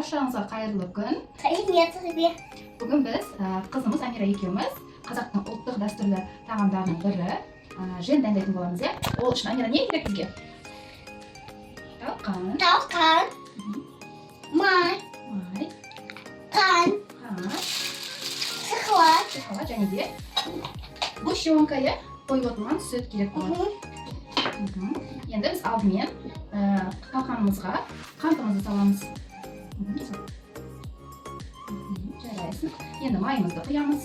Баршаңызға қайырлы күн. Сәлеметсіз бе? Бүгін біз қызымыз Амира екеуміз қазақтың ұлттық дәстүрлі тағамдарының бірі жент дайындайтын боламыз, иә. Ол үшін, Амира, не керек бізге? Талқан, Талқан, май, май, қант, қант, шоколад. Шоколад және де сгущенка, иә, қойылатын сүт керек болады. Енді біз алдымен талқанымызға қантымызды саламыз. Сал. Жарайсың. Енді майымызды құямыз.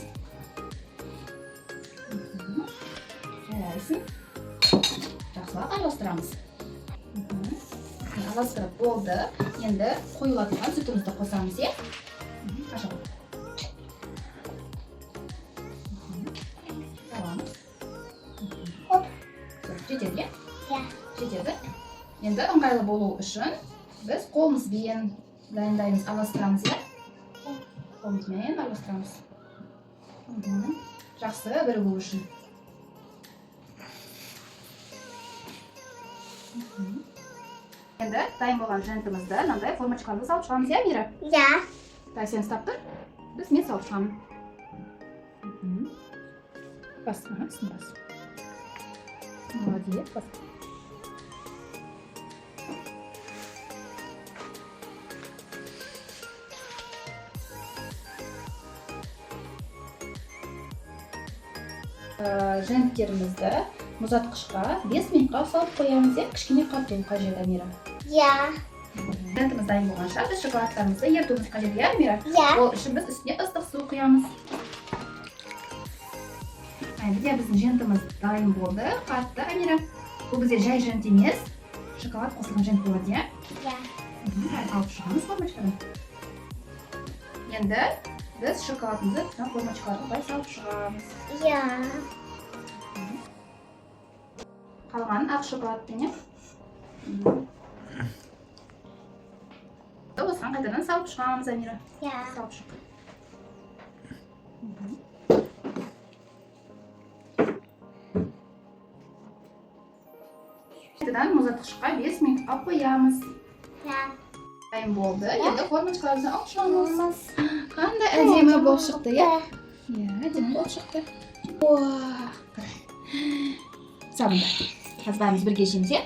Жарайсың. Жақсылап араластырамыз. Араластырып болды. Енді қоюлатылған сүтімізді қосамыз, иә. Қашық. Саламыз. Оп. Всё, жетеді, иә? Иә. Жетеді. Енді ыңғайлы болу үшін біз қолымызбен дайындаймыз, араластырамыз, иә? Қолымызбен араластырамыз. Жақсы бірігу үшін. Енді дайын болған жентімізді мынандай формочкаларға салып шығамыз, иә, Мира? Иә. Так, сен ұстап тұр. Біз мен салып шығамын. Бас, аха, үстін бас. Молодец, бас. Женттерімізді мұздатқышқа 5 минутқа салып қоямыз, иә, кішкене қату қажет, Амира. Иә. Жентіміз дайын болғанша біз шоколадтарымызды ерітуіміз қажет, иә, Амира? Иә. Ол үшін біз үстіне ыстық су құямыз. Міне, біздің жентіміз дайын болды. Қатты, Амира. Бұл бізде жай жент емес, шоколад қосылған жент болады, иә? Иә. Алып шығамыз формочкадан. Енді біз шоколадымызды мына формочкаларға былай салып шығамыз. Иә. Қалғанын ақ шоколадпен, иә? Осыған қайтадан салып шығамыз, Амира. Иә. Салып шық. Қайтадан мұздатқышқа 5 минутқа қоямыз. Иә. Дайын болды. Енді формочкаларымызды алып шығамыз. Қандай әдемі болып шықты, иә? Иә, әдемі болып шықты. Уа! Сабында. Қазір бәріміз бірге жейміз, иә?